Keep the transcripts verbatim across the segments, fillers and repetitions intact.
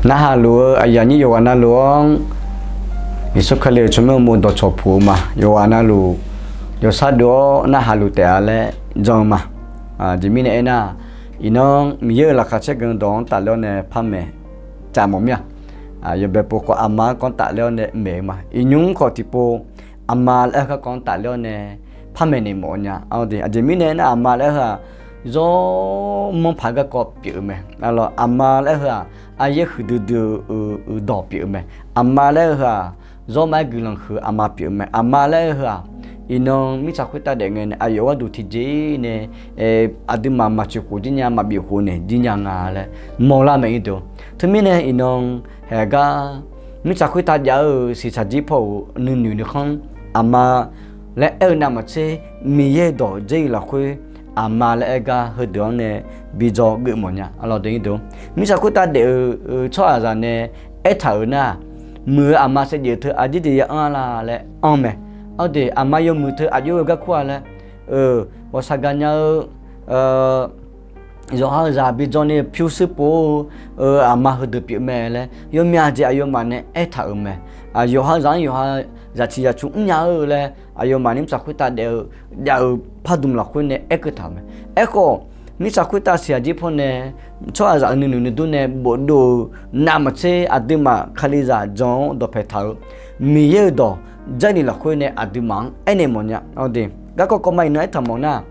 Narhaq luf-eu aqyuif aqnyir yawqghaq navluf-anr, Yeqsur Kali-euq tsawrmyanr uqmov dawqcawq puq-eu ma. Yawqghaq navluf, yawshar dov-awr narhaq luf taef-a laer jan-eu ma. Aqjeq mirnae aernar, iqnan Miqyaer-euq laqkhaq caerganq dawq-anr tafler-awr nae par maeq tsaf mawf mir-a. Yawbae pov khawf aqma-anr kawv tafler-awr nae maeq-eu ma. Iqnymr khawf tiqpov aqma laer-eu garkawv-anr tafler-awr nae par maeqnaeq mawf nya. Aqjeq mirnae aernar, aqma laer-eu heu-aq, zawr manr paq-eu garkawv pyeuf-eu mae. Aqma laer-eu heu-aq, aryaer huiqdui dui-eu uqdawq pyeuf-eu mae. Aqma laer-eu heu-aq, zawr ma-aer guiqlanq huiq-eu aqma pyeuf-eu mae. Aqma laer-eu heu-aq, iqnan mirtsaq khoertav daef ngae nae aqyawf gharduq tiqjeq nae aqduimaf maqtsoeq khof jir nya, maqbif khof naeq jir nya nga laer mawrlar mae ir deuq. Teumirnae iqnan haeq gar mirtsaq khoertav jav-eu siqsaq jir paw-euq nuinoeq nuikhanr, aqma laer aer-eu navmaqtser, Miqyaer-euq dawq Jarlif lafkhoer aqma laer aer gar heudeuq-anr nae bi dzaw geuf mawf nya. Mirtsaq khoertav daef-eu tsawrhaqzaq nae aertaq-euq nar, muiq-eu aqma saevdzeuf teu aqjeq jeq ya anr-a la laer anr mae. Awr de, aqma yawmuiq teu aqjox-eu garkur-a laer, ghawqshaq gaqnya-eu yawqha-eu zaq bi dzaw ni pyurshuir pov-eu aqma heudeuq pyeuf mae laer yawmyav jeq aqyawfmaf nae aertaq-euq mae. Yawqha zaq-anr yawqha zaqtiq zaqcuf mrnya-eu laer aqyawfmaf ni mirtsaq khoertav daef-eu jav-eu pardmq lafkhoer nae aerkeuv taq-euq mae. Aerkhawf, mirtsaq khoertav siqsaq jir paw nae tsawrhaqzaq-euq nuinoeq nuidur nae bofdov-eu navmaqtser aqduimaf kalizaq jan-awr dawqpae taq-eu Miqyaer-euq dawq Jarlif lafkhoer nae aqduimaf-anr aernaeq mawf nya. Awr de, garkawv kawv ma iqnan aertaq mawf nar,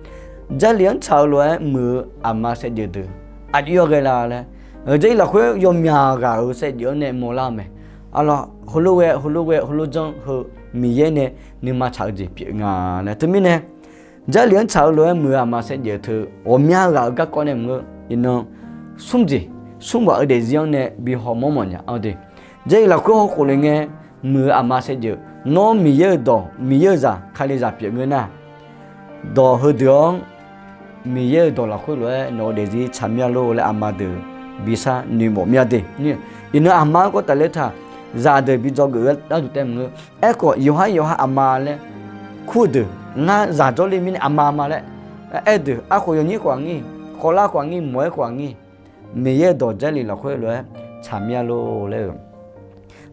Jarlif-anr tsaq-eu lof-aer muiq-eu aqma saevdzeuf deuq aqjox-aer ghae la laer, Jarlif lafkhoer yawmyaq ghaq-euq saevdzeuf-anr nae mawrlar-eu mae. Aqlawq, heulof ghae heulof ghae heulof janr heu Miqyaer nae nuima tsaq-eu jeq pyeuf nga laer. Teumirnae, Jarlif-anr tsaq-eu lof-aer muiq-eu aqma saevdzeuf teu ghawqmya ghaq-euq garkawv nae maqngeur, iqnan smr jeq, smr ghaq-eu daefzir-anr nae bi hawmawr mawf nya. Awr de, Jarlif lafkhoer hawkhof le ngae, muiq-eu aqma saevdzeuf, nawr Miqyaer-euq dawq, Miqyaer-euq zaq, kalizaq pyeuf ngeur nar, dawq heudeuq-anr Miqyaer-euq dawq lafkhoer lof-aer nawq-eu daefzir tsaq mir-a lor laer aqma deuq bi shar noeq mawf mir-a de. Iqnan aqma-anr kawv tafler taq, zaqdeuq bi dzawgeuf-eu gharduq taef maqngeur. Aerkhawf, yawqhar yawqha aqma laer kur-eu deuq, ngar zaq jawrle mirnae aqma ma laer aer-eu deuq, arkhof yawnyir khawf aqnyir, khawvlar khawf aqnyir, mawq-aer khawf aqnyir, Miqyaer-euq dawq Jarlif lafkhoer lof-aer tsaq mir-a lor laer-eu,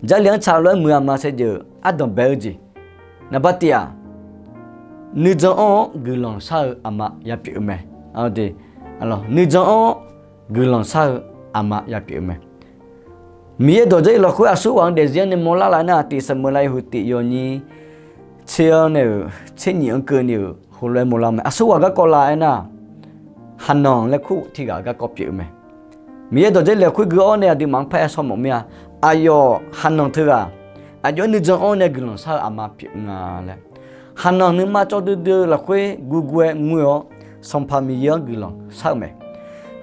Jarlif-anr tsaq lof-aer muiq-eu aqma saevdzeuf ardanq bae-eu jeq, naqba tiv-aq, nuijan anr-awr guiqlanq shar-eu aqma yapyeuf-eu mae. Nuijan anr-awr guiqlanq shar-eu aqma yapyeuf-eu mae. Miqyaer dawq Jarlif lafkhoer aqsurghaq-anr daefzir-anr nae mawrlar laf nar, tif saqmeuq lav yawhuiq tif yawnyir tser-anr nae-euq tser nyif-anr keuvni-euq heulof-aer mawrlar mae. Aqsurghaq garkawv lav aernar, Haqnanq laer kur tiq ghaq-euq garkawv pyeuf-eu mae. Miqyaer dawq Jarlif lafkhoer gui-awr nae aqduimaf-anr par aer shaw mawf mir-a. Aqyawf Haqnanq teughaq, aqjox-aer nuijan anr nae guiqlanq shar-eu aqma pyeuf nga laer. Haqnanq nuima cawv duidui-eu lafkhoer gurgur-aer ngoer-awr, Sanqpaq Miqyaer-anr guiqlanq shar-eu mae.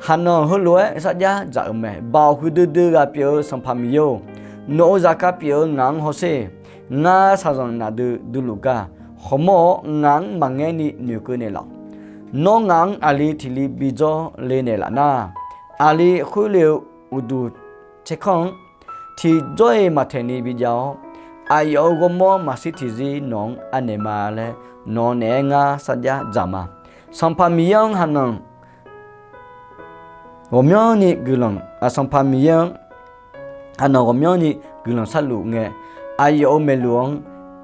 Haqnanq heulof-aer sarjax dzaq-euq mae. Baoq huiqdui dui ghaq pyeuf-eu Sanqpaq Miqyaer-or, nawq-euq zaqkhav pyeuf-eu ngaq-anr hawsher. Ngar shaqzanq nafdui duiluf gar, hawmawr-awr ngaq-anr maqngaer ni noeqkeuv naeqlaf-awq. Nawr ngaq-anr aqli tiq li bi dzawr le naeqlaf nar, aqli khoerle-eu uqduq tsaerkanr-anr tiqjawr-iq maqtaeq ni bijav-awr, aqyawf-euq ghawrmawr maqshir tiqzir nawq-anr anaeq ma laer nawq naeq-aer ngar sarjax dzaq ma. Sanqpaq Miqyaer-anr Haqnanq ghawqmyanrni guiqlanq, Sanqpaq Miqyaer-anr Haqnanq ghawqmyanrni guiqlanq sharluf ngae, aqyawf-euq maeqluf-anr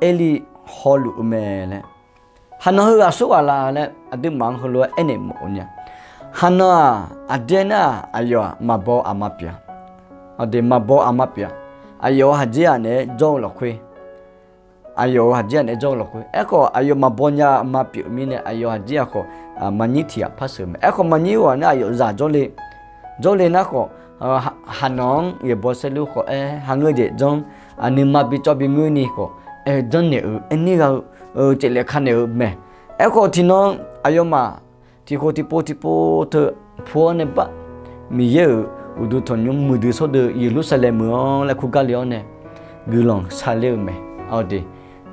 Erli hawluf-eu mae laer, Haqnanq heughaq aqsurghaq la laer aqduimaf-anr heulof-aer aernaeq mawf-eu nya. Haqnanq-aq, aqdui aernar-aq, aqyawf-aq maqbaw aqma pyeuf-a. Aqdui maqbaw aqma pyeuf-a. Aqyawf-euq haqjir-aq naeq-aer jawr-eu lafkhoer, aqyawf-euq haqjir-aq naeq-aer jawr-eu lafkhoer, aerkhawf aqyawf maqbaw nya aqma pyeuf mirnae, aqyawf haqjir-aq khawf maqnyir tiq ghaq par sheuq-eu mae. Aerkhawf maqnyir ghaq nar aqyawf zaq jawrle, jawrle nar khawf, Haqnanq-anr yaeqbawq saerlu khawf aer hangeur jeq janr, aqnuima bi cawv bi ngoer ni khawf, aer janrnaeq-eu aerni ghaq-eu, caeflaef kanaeq-eu mae. Aerkhawf tiqnan aqyawfmaf tiqkhof tiqpov tiqpov teu pu-awr nae bar, Miqyaer-euq uqduq tanqnymr muiqdui shawrdui Yeqlursaqlaeq meuq-anr laer kur gar le-awr nae guiqlanq sharler-eu mae. Aqdui,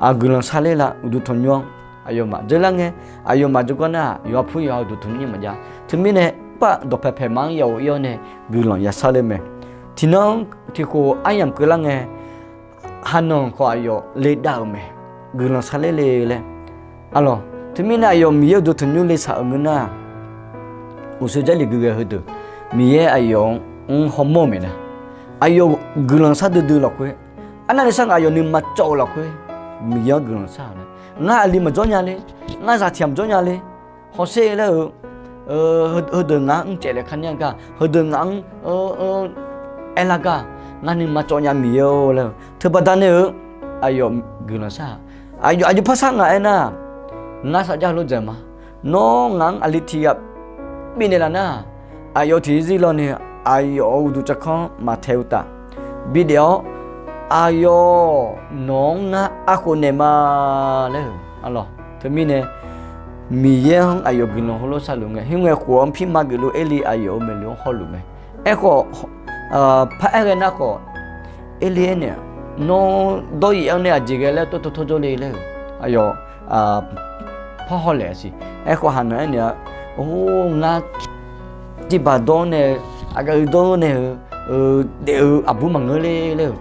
aq guiqlanq sharler la uqduq tanqnymr-anr aqyawfmaf dzeurlar ngae, aqyawfmaf jawrgar nar-aq yawqha pur yawqha uqduq tanqnymr maqjav. Teumirnae bar dawqpaeq paeq ma-anr ya of ir-awr nae guiqlanq ya sharler mae. Tiqnan tiqkhof aryamq keuvlar ngae, Haqnanq khawf aqyawf ledav-euq mae. Guiqlanq sharler le laer. Arlawq, teumirnae aqyawf Miqyaer uqduq tanqnymr le shaq-euq ngeur nar, uqshoe Jarlif gui ghae heudeuq Miqyaer aqyawf-anr hawmawr-eu mae nar. aqyawf guiqlanq shar duidui lafkhoer, arnavni sar ngaq aqyawf nuima cawv-eu lafkhoer, Miqyaer-anr guiqlanq shar-euq laer, ngar aqli maqjawr nya le, ngar zaq tiq ghaq maqjawr nya le, hawsher laer-eu, heudeuq ngaq-anr mrcaev laef kar nya gar, heudeuq ngaq-anr aerlar gar, ngar nuima cawv nya Miqyaer-or laer-eu teubaqda nae-eu, aqyawf guiqlanq shar-aq, aqyawf aqjox par shar nga aernar, ngar sarjax lof dzaeq ma. Nawr ngaq-anr aqli tiq ghaq bifnaeq laf nar, aqyawf tiq zir law ni, aqyawf-euq uqduq tsawrkanr maqtae-eu uqtaf, bidaef-awr, aqyawf nawq-anr ngar arkhof naeq ma laer-eu. Teumirnae, Miqyaer-anr aqyawf guiqlanq heulof sharluf ngae, khoerngae khof-anr pirma geufluf Erli aqyawf-euq maeqluf-anr hawluf mae. Aerkhawf, paraer ghae nar khawf, Erli aernaeq-aq, nawr dawr-iq-anr nae aqjeq ghae laer tawrtawv tawrjawr le laer-eu, aqyawf parhaw laef siq. Aerkhawf, Haqnanq aernaeq-aq, or, ngar tiqbaq dawr-anr nae, aqgaf-eu dawr-anr nae-eu, daef-eu aqbur maqngeur le laer-eu.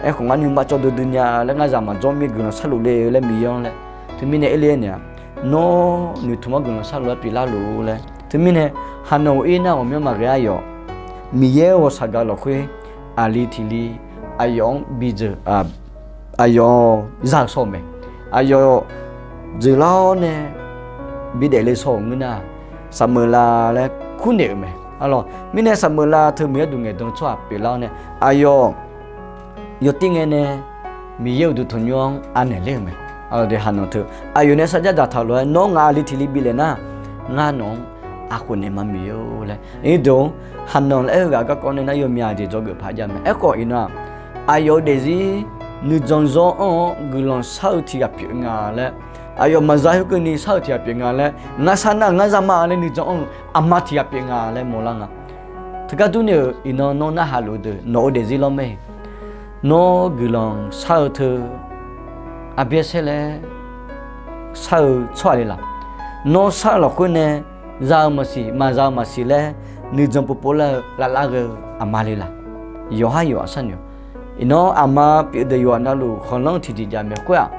Aerkhawf, ngar nuima cawv duidui nya laer, ngar zaq maqjawr mir guiqlanq sharluf le laer Miqyaer-anr laer. Teumirnae Erli aernaeq-aq, nawr noeqtmq-anr guiqlanq sharluf-aer pyeuflarluf-ur laer. Teumirnae, Haqnanq-euq ir nar ghawqmyanr maqghae-aer aqyawf, Miqyaer-euq ghawqshaq gaq lafkhoer, aqli tiq li, aqyawf-anr bi dzeuq, aqyawf-anr zaq-eu shawr-eu mae. Aqyawf dzeuqlar-awr nae bidaef le shawr-euq ngeur nar, Saqmeuqlav laer kurnaeq-euq mae. Arlawq, mirnae Saqmeuqlav teu Miqyaer duq ngaeqdan tsawrhaq pyeuflar-awr nae, aqyawf yawtir ngae nae Miqyaer uqduq tanqnymr-anr anaeq ler-euq mae. Aqyawf nae sarjax dzaqtaq lof-aer, nawr ngaq aqli tiq li bifnaeq nar, ngar nawq-anr arkhof naeq ma Miqyaer-or laer. Irdeuq-anr Haqnanq laer aer-eu ghaq garkawv nae nar yawmya jeq dzawgeuf paq jav mae. Aerkhawf iqnan-aq, aqyawf-euq daefzir nuijan zawr-anr-awr guiqlanq shar-eu tiq ghaq pyeuf nga laer, aqyawf maqza khoerkeuvni shar-eu tiq ghaq pyeuf nga laer, ngar shar nar ngar za ma laer nuijan anr-eu aqma tiq ghaq pyeuf nga laer mawrlar nga. Teugar durni-euq iqnan nawr narhaq luf-eu deuq nawq-eu daefzir lawr mae. Nawr guiqlanq shar-eu teu, aqbyaer saer laer shar-eu tsawrhaq le laq? Nawr shar-eu lafkhoer nae za-eu maqsiq maqza-eu maqsiq laer nuijan povpov lar-eu lavlar ghae-eu aqma le laq? Yawqhar yawqha sharnoeq. Iqnan aqma pyeuf deuq yawqha navluf khanqlanr tiqjeq jav mae khoer-aq,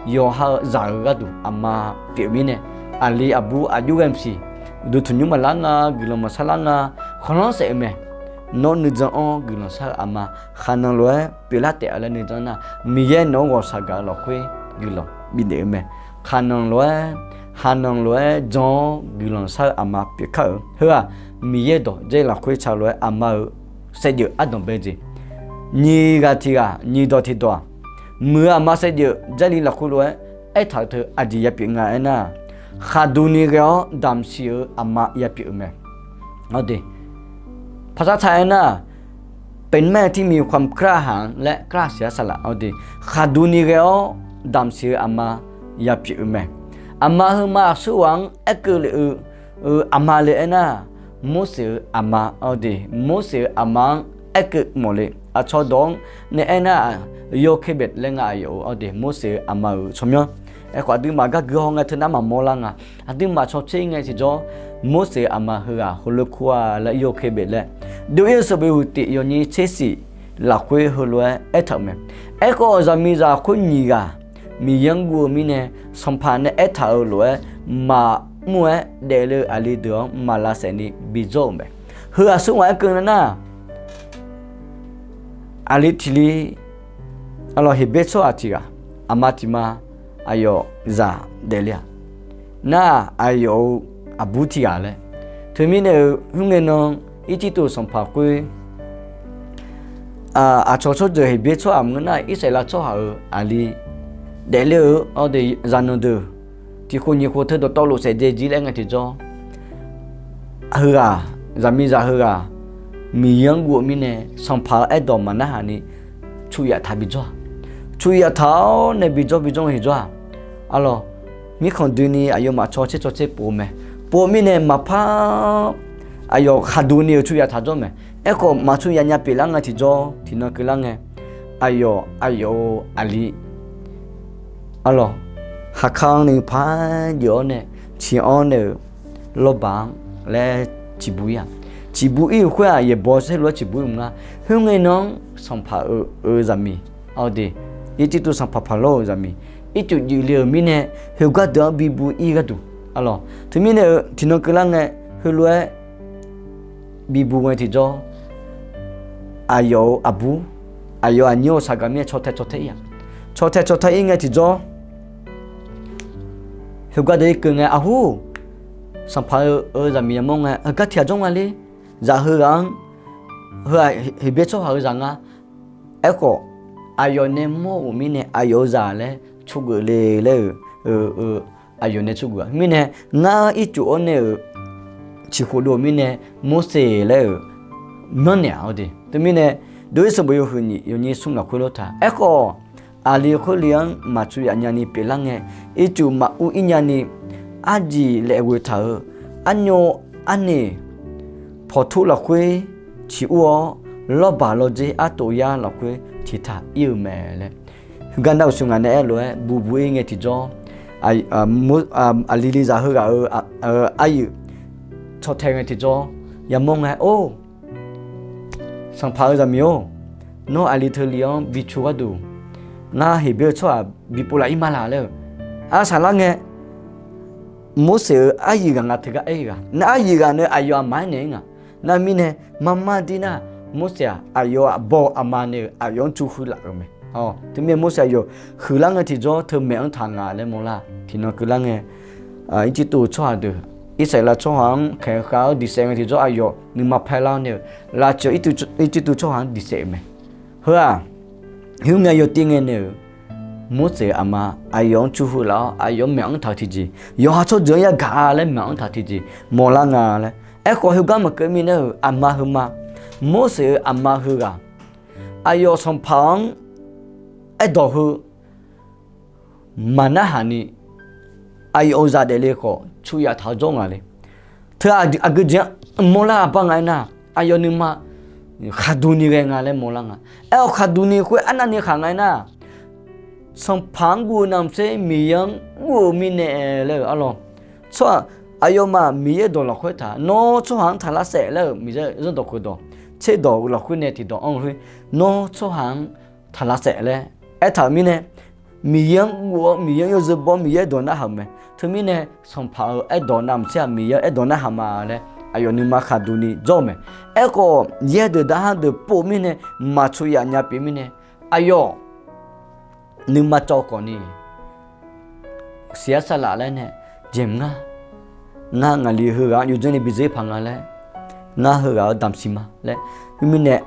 yawqha-eu zaq-eu gharduq aqma pyeuf mirnae, aqli aqbur aqjox ghae maqsiq, uqduq tanqnymr maqlar nga, guiqlanq maqshar lar nga, khanqlanr saef-eu mae. Nawr nuijan anr guiqlanq shar-eu aqma, Haqnanq lof-aer pyeuflar taef-a laer nuijan nar, Miqyaer nawq-anr ghawqshaq gaq-eu lafkhoer guiqlanq bifnaeq-eu mae. Haqnanq lof-aer, Haqnanq lof-aer jan-awr guiqlanq shar-eu aqma pyeuf kar-euq. Heu-aq, Miqyaer dawq Jarlif lafkhoer tsaq lof-aer aqma-euq saevdzeuf ardanq bae jeq. Nyiq ghaq tiq ghaq nyiq dawq tiq dawq-aq, muiq-eu aqma saevdzeuf Jarlif lafkhoer lof-aer aertaq-eu teu aqjeq yapyeuf nga aernar, khaqduq ni ghae-awr damqsiq-eu aqma yapyeuf-eu mae. Paqsar taq aernar, เป็นแม่ที่มีความกล้าหาญและกล้าเสียสละ khaqduq ni ghae-awr damqsiq-eu aqma yapyeuf-eu mae. Aqma heuma aqsurghaq-anr aerkeuv lef-eu aqma le aernar, Morseq-euq aqma, Morseq-euq aqma-anr aerkeuv mawf le. Aqcawq dawq-anr nae aernar-aq, Yokebed laer nga aqyawf-euq, Morseq-euq aqma-euq tsawrmyanr. Aerkhawf aqduimaf gar guihaw ngae teunar maqmawr lar nga. Aqduimaf cawtser ngae tiqjawr, Morseq-euq aqma heughaq heulof kur-a laer Yokebed laer, dov-ir-eu sanqbof huiq tif yawnyir tser shif lafkhoer heulof-aer aertaq-euq mae. Aerkhawf zaqmiqzaq khoer nyiq ghaq Miqyaer-anr guv-eu mirnae, sanqpaq nae aertaq-euq lof-aer maqmr-aer daefle-eu aqli deuq-anr maq lavsaef ni bijawr-euq mae. Heu aqsurghaq aerkeuv nar, aqli tiq li, aqlawq Heqbyaer tsawrhaq tiq ghaq, aqma tiq ma, aqyawf zaq daefle-aq, nar-aq aqyawf-euq aqbur tiq ghaq laer. Teumirnae-euq khoerngae nan Irjirtuv sanqpaq khoer, aqcawq tsawrjeuq Heqbyaer tsawrhaq maqngeur nar, Irsaqleqlav tsawrhaq-euq aqli daefle-eu, awr de, zaqnanq deuq tiq khof nyiq khof teu dawqtawvluf saef dzae jir laer ngae tiqjawr, heughaq, zaqmiqzaq heughaq Miqyaer-anr guv-eu mirnae, sanqpaq-euq aerdawq maqnarhaq ni cuq yaf taq bijawr-aq, cuq yaf taq-awr nae bijawr bijawr-eu tiqjawr-aq, aqlawq, mirkhanq doeni aqyawfmaf cawtser cawtser pov-eu mae. Pov-eu mirnae maqpar aqyawf khaqduq ni-euq cuq yaf taq jawr mae. Aerkhawf maq cuq yaf nya pyeuflar nga tiqjawr tiqnan keuvlar ngae, aqyawf aqyawf-euq aqli, aqlawq, haqka-anr ni par jeuf-awr nae, ciq-anr nae-euq lawrbaq-anr laer ciqbu ir-aq, ciqbu ir-euq khoer-aq yaeqbawq saerlu-aer ciqbu ir-euq maqnga. Khoerngae nan-anr sanqpaq-euq, euq zaqmiq, awr de, Irjirtuv sanqpaq paqlawr-euq zaqmiq, ircuf juif le-euq mirnae, heugar deuq-anr bibuq ir gharduq, aqlawq, teumirnae-euq tiqnan keuvlar ngae, heulof-aer bibuq ngae tiqjawr, aqyawf-euq aqbur, aqyawf aqnyir-eu saqgaq mirnae caw tae caw tae ir-aq, caw tae caw tae ir ngae tiqjawr, heugar deuq-ir keuv ngae, aqhur, sanqpaq-eu zaqmiq yamawr ngae, heugar tiq ghaq jawr nga ler. Zaq heughaq-anr, heu-aq Heqbyaer tsawrhaq-eu zaq nga. Aerkhawf, aqyawf nae mawr-euq mirnae aqyawf-eu zaq laer tsovgeuf le laer-euq, aqyawf nae tsovgeuf-a. Mirnae, ngar ircuf-awr nae-euq ciqkhof dov-euq mirnae, Morseq laer-euq myanrnaeq-aq-awr de. Teumirnae, dov-ir sanqbof yawhuiq nyiq yawnyir smr lafkhoer lor taq. Aerkhawf, aqli khoerle-anr maqtsuif yaf nyani pyeuflar ngae, ircuf maqur ir nyani, arjeq laef ghoe taq-eu, arnyov arnaeq pawqtur lafkhoer ciq ur-awr, lawrbaq lawrdzer artof yar lafkhoer tiqtaq ir-eu mae laer. Heugar nar uqshoe ngaq nae aer-eu lof-aer buq buq ir ngae tiqjawr, aqli li zaq heughaq-euq aryuif caw tae ngae tiqjawr, yamawr ngae, or, sanqpaq-eu zaqmiq-or, nawr aqli teuliq-anr bi cu gharduq, ngar Heqbyaer-eu tsawrhaq bi pov laf ir ma laq laer-eu, arsaq lar ngae, Morseq-euq aryuif ghaq nga teugar aer-eu ghaq. Nar aryuif ghaq nae aqyawf aqma-aer naeq-ir nga. Nar mirnae, mar mar dir nar, Morseq-aq aqyawf-aq baw-eu aqma nae-euq aqyawf-anr cu huiq laf-euq mae. Teumirnae Morseq aqyawf huiqlar ngae tiqjawr teumaeq-anr taq nga laer mawrlar. Tiqnan keuvlar ngae, Irjirtuv-eu tsawrhaq deuq, Irsaqleqlav tsawrhaq-anr khaeq khav-awr diqsaef ngae tiqjawr aqyawf nuima paerlar-awr nae-euq, lavcawq Irjirtuv tsawrhaq-anr diqsaef-euq mae. Heu-aq, khoerngae yawtiv ngae nae-euq, Morseq-euq aqma aqyawf-anr cu huiq laf-awr aqyawf-anr maeq-anr taq-eu tiqjeq, yawqha tsawrjeuq-anr yagaq-a laer maeq-anr taq tiqjeq mawrlar nga laer. Aerkhawf, heugar maqkeuv mirnae-euq aqma heuma, Morseq-euq aqma heughaq, aqyawf sanqpaq-anr aerdawq heu maqnarhaq ni, aqyawf-euq zaq daefle khawf cu yaf taq-awr jawr nga le. Teu aqgeujeq-anr mawrlar aqbar nga aernar, aqyawf nuima khaqduq ni ghae nga laer mawrlar nga. Aer-awr khaqduq ni khoer arnavni khaq nga aernar, sanqpaq-anr guv-eu navmaqtser Miqyaer-anr guv-eu mirnae laer-euq arlawr. Tsawrhaq aqyawfmaf Miqyaer dawq lafkhoer taq, nawr tsawrhaq-anr taq lavsaef laer-euq Miqyaer zanrdawq khofdawq tserdawq lafkhoer nae tiqdawq anr-eu khoer, nawr tsawrhaq-anr taq lavsaef laer aertaq-euq mirnae, Miqyaer-anr guv-awr Miqyaer-anr yawzeu baw-awr Miqyaer aerdawq narhaq-euq mae. Teumirnae, sanqpaq-euq aerdawq navmaqtser-aq Miqyaer-anr aerdawq narhaq ma laer aqyawf nuima khaqduq ni jawr-eu mae. Aerkhawf, yaer deuq darhar deuq pov mirnae, maqcu yaf nya pyeuf mirnae, aqyawf nuima cawv khawf ni, siqyar sarlaf laer nae, jeq mr ngar, ngar ngaqli heughaq-anr yawdzanr ni bi dzeur paq nga laer, ngar heughaq-euq damqsiq ma laer, khoermirnae,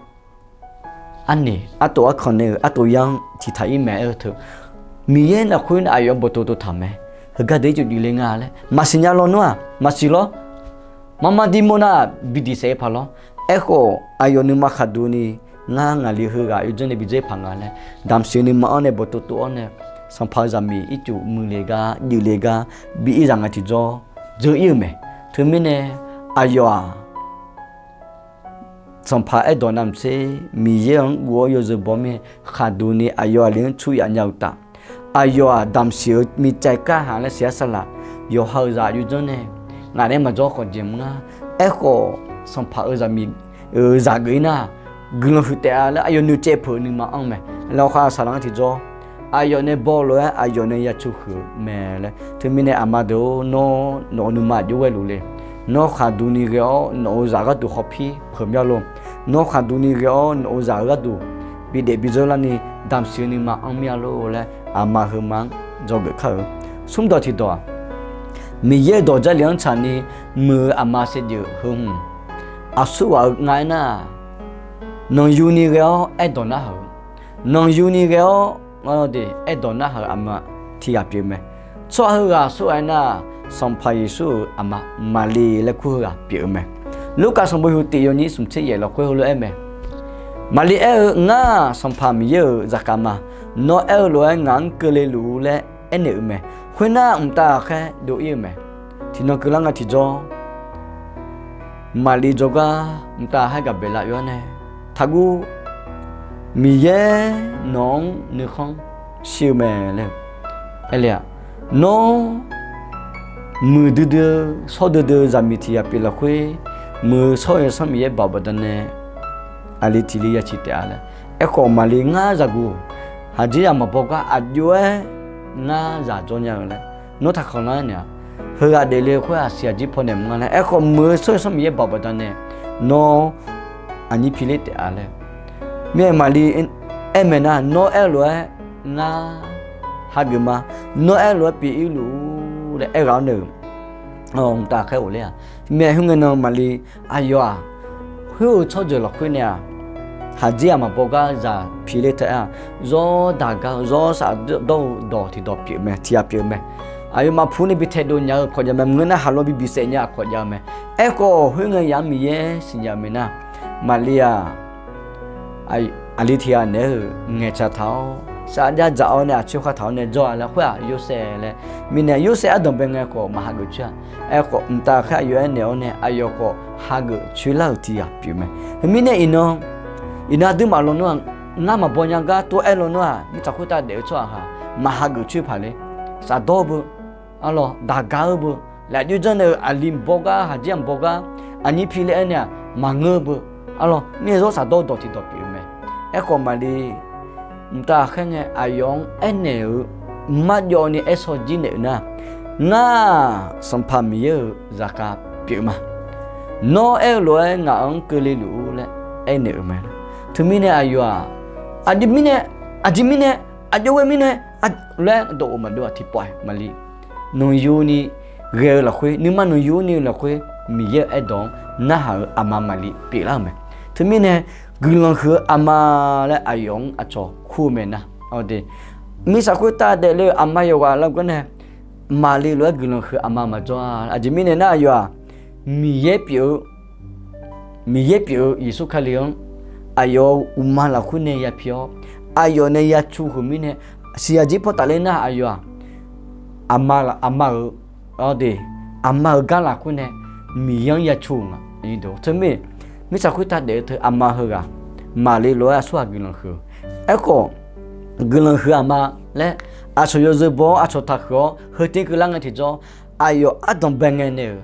arnaeq artof arkanq nae-euq artof yar-anr tiqtaq ir mae aer-eu teu, Miqyaer lafkhoer nae aqyawf-anr bawqtov tov taq mae. Heugar deuq-ir cuf juif le nga laer maqsiq nya lawr nawr-aq maqsiq lawr. Mar mar dir mawr nar bi diqsaef-eu paq lawr. Aerkhawf aqyawf nuima khaqduq ni, ngar ngaqli heughaq yawdzanr nae bi dzeur paq nga laer damqsiq-eu nuima-anr nae bawqtov tov-awr nae, sanqpaq-eu zaqmiq ircuf muiqle gar juifle gar bi ir zaq nga tiqjawr dzeur ir-euq mae. Teumirnae aqyawf-aq, sanqpaq aerdawq navmaqtser Miqyaer-anr guv-awr yawzeu baw mirnae, khaqduq ni aqyawf aqli-anr cu yaf nya-eu uqtaf, aqyawf-aq damqsiq-eu micav kar haq laer siqyar sarlaf, yawqha-euq zaq yawdzanr nae ngaq nae maqjawr khawf jeq mr ngar. Aerkhawf, sanqpaq-euq zaqmiq-euq zaq geuf-ir nar, guiqlanq huiq taef-a laer aqyawf noeqcaev peuq-eu nuima anr mae. Lawkhaq saqlaq-anr tiqjawr, aqyawf nae baw lof-aer aqyawf nae ya cu huiq-eu mae laer. Teumirnae aqma deuq-or, nawr nawq-euq nuima aqjox ghae luf le. Nawr khaqduq ni ghae-awr nawq-euq zaq gharduq khawf pir peuq mir-a lor. Nawr khaqduq ni ghae-awr nawq-euq zaq-euq gharduq bidaef bidzeur larni damqsiq-eu nuima anr mir-a lor laer aqma heuma-anr dzawgeuf kar-eu. Smrdawq tiqdawq-aq, Miqyaer-euq dawq Jarlif-anr tsaqni muiq-eu aqma saevdzeuf heu hmq, aqsurghaq-eu nga aernar, nanqyuni ghae-awr aerdawq narhaq-eu, nanqyuni ghae-awr aerdawq narhaq-euq aqma tiq ghaq pyeuf mae. Tsawrhaq heughaq aqsurghaq aernar, Sanqpaq Yeqsur-euq aqma Maqli laer kur heughaq pyeuf-eu mae. Lurkaf sanqbof huiq tiq yawnyir smq tser yaef lafkhoer heulof-aer mae. Maqli aer-eu, Ngar-aq Sanqpaq Miqyaer-euq zaqkhav ma. Nawr aer-eu lof-aer ngaq-anr keuvle luf-ur laer aernaeq-euq mae. Khoernar, mqtav ghaqkhaer dov-ir-eu mae. Tiqnan keuvlar nga tiqjawr, Maqli jawrgar mqtav ghaqkhaer Gaqbeqlav oe-awr nae, Taqguv, Miqyaer nawq-anr nuikhanr shir-eu mae laer. Aerle-aq, Nawr muiqdui dui-eu shawr dui dui-eu zaqmiq tiq ghaq pyeuf lafkhoer, muiq-eu Shawr-eu Yawsanr Miqyaer baoq baqdanae, aqli tiq li ya ciq taef-a laer. Aerkhawf Maqli ngar zaqguq, haqjir yamq maqbaw gar aqjox-aer ngar zaq jawr nya-eu laer nawr taqkhanq lar-aer naeq-a. Heughaq daefle-eu khoer-aq siq aqjir pawnaeq mr nga laer. Aerkhawf muiq-eu Shawr-eu Yawsanr Miqyaer baoq baqdanae, nawr aqnyir pi ler taef-a laer. Mirnae Maqli aer mae nar, nawr aer-eu lof-aer ngar hageuf ma. Nawr aer-eu lof-aer pyeuf-ir luf-ur laer aerghaq-awr nae-euq, mqtav khaer ghofler-a. Mirnae khoerngae nan Maqli, aqyawf-aq, khoer-eu tsawrjeuq lafkhoer nae-aq, haqjir-aq maqbaw gar zaq pi ler taef-aer-aq, zawr daq gar-eu zawr shafdawr-eu dawq tiqdawq pyeuf mae, tiq ghaq pyeuf mae. Aqyawfmaf pu nae bi taedov nya-eu aqkawq jav mae, maqngeur nar haqlawr bi bisaef nya aqkawq jav-eu mae. Aerkhawf khoerngae yamq Miqyaer siqnya-eu mae nar, Maqli-aq, aqli tiq ghaq naeq-aer-euq ngaeqtsaq taq-awr safjav dzaq-awr nae aqcoer khav taq-awr nae jawr-a laer khoer-aq Yorsaev laer. Mirnae Yorsaev ardanq bae ngae khawf maq hageuf coer-a. Aerkhawf mqtav khaer aqyawf aernaeq-awr nae aqyawf khawf hageuf coer lar-euq tiq ghaq pyeuf mae. Teumirnae iqnan, iqnan aqduimaf lawnmr-aq, ngar maqbaw nya gar tov-aer lawnmr-aq, mirtsaq khoertav daef-eu tsawrhaq haq maq hageuf coer paq ler. Shafdawr-eu beu, arlawr, daq gar-eu beu, lafjox janr nae-euq aqli maqbaw gar, haqjir-aq maqbaw gar, aqnyir pi ler-aer nae-aq maqngeur-eu beu, arlawr, mirnae zawr shafdawr-eu dawq tiqdawq pyeuf-eu mae. Aerkhawf Maqli mqtav khaer ngae aqyawf-anr aernaeq-eu marjawv ni aer shaw jir naeq-euq nar, ngar-aq Sanqpaq Miqyaer-euq zaqkhav pyeuf ma. Nawr aer-eu lof-aer ngaq-anr keuvle luf-ur laer aernaeq-euq mae. Teumirnae aqyawf-aq, aqjeq mirnae, aqjeq mirnae, aqjox ghae mirnae laer dawqghof maqdov-aq tiqpawf-aer Maqli nanqyuni ghae-eu lafkhoer, nuima nanqyuni-eu lafkhoer Miqyaer-euq aerdawq-anr narhaq-euq aqma Maqli pyeuflar-euq mae. Teumirnae guiqlanq huiq-eu aqma laer aqyawf-anr aqcawq kur-eu mae nar, mirtsaq khoertav daefle-eu aqma yawqghaq lar gar nae Maqli lof-aer guiqlanq huiq-eu aqma maqjawr-a. Aqjeq mirnae nar aqyawf-aq, Miqyaer pyeuf-eu, Miqyaer pyeuf-eu Yeqsur Kali-anr aqyawf-euq uqma lafkhoer nae ya pi-awr, aqyawf nae ya cu huiq mirnae, siqyaq jir paw tafler nar aqyawf-aq, aqma-euq, aqma-euq gar lafkhoer nae Miqyaer-anr ya cu-euq nga. Teumirnae mirtsaq khoertav daef-eu teu aqma heughaq Maqli lof-aer aqsurghaq guiqlanq huiq-eu. Aerkhawf guiqlanq huiq aqma laer aqcawq yawzeu baw-awr aqcawq taqhuiq-awr heu tiv keuvlar ngae tiqjawr, aqyawf ardanq bae ngae nae-euq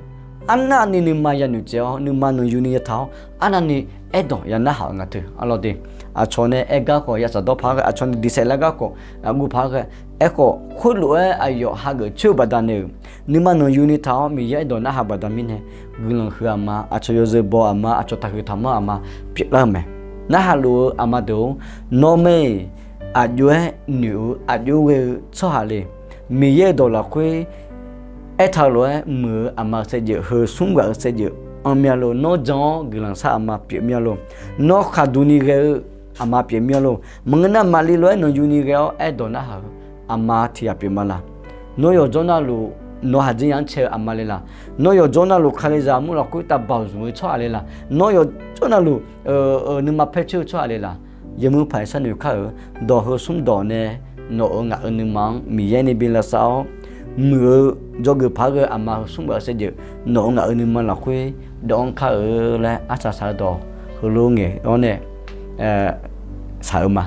arnavni nuima yanoeq tsaev-awr nuima nanqyuni yataq-awr arnavni aerdawq ya narhaq-eu nga teu. Arlawr de, aqcawq nae aer gar khawf ya shafdawr paq-aer ghae, aqcawq nae diqsaef lar gar khawf aqguv paq-aer ghae. Aerkhawf khoerlof-aer aqyawf hageuf coer-eu baqdanae-euq nuima nanqyuni taq-awr Miqyaer aerdawq narhaq baqda mirnae guiqlanq huiq aqma, aqcawq yawzeu baw aqma, aqcawq taqhuiq taqmanr aqma pyeuflar-eu mae. Narhaq luf-eu aqma deuq-or, nawr mae-iq aqjox-aer noeq-eu aqjox ghae-eu tsawrhaq le. Miqyaer-euq dawq lafkhoer aertaq-eu lof-aer muiq-eu aqma-euq saevdzeuf, heu smr ghaq-eu saevdzeuf anr mir-a lor. Nawr jan-awr guiqlanq shar aqma pyeuf mir-a lor. Nawr khaqduq ni ghae-eu aqma pyeuf mir-a lor. Maqngeur nar Maqli lof-aer nanqyuni ghae-awr aerdawq narhaq-eu aqma tiq ghaq pyeuf ma laq? Nawr yawqjawr navluf nawq haqjir ya-anr cae-eu aqma le laq? Nawr yawqjawr navluf Kalizaq armur lafkhoer tavbaoq zmq-eu tsawrhaq le laq? Nawr yawqjawr navluf nuima paer coer-eu tsawrhaq le laq? Yawmuiq paq-aer sharnoeq kar-euq dawq heu smr dawq nae nawq-euq ngaq-euq nuima-anr Miqyaer ni bi lavsav-awr, muiq-eu dzawgeuf paq-aer ghae-eu aqma heu smr ghaq-eu saevdzeuf nawq-euq ngaq-euq nuima lafkhoer dawv-anr kar-eu laer arsaq saq-eu dawq heulof ngaeq-awr nae shaq-eu ma.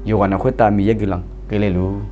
Yawqghaq na khoertav Miqyaer guiqlanq keuvle luf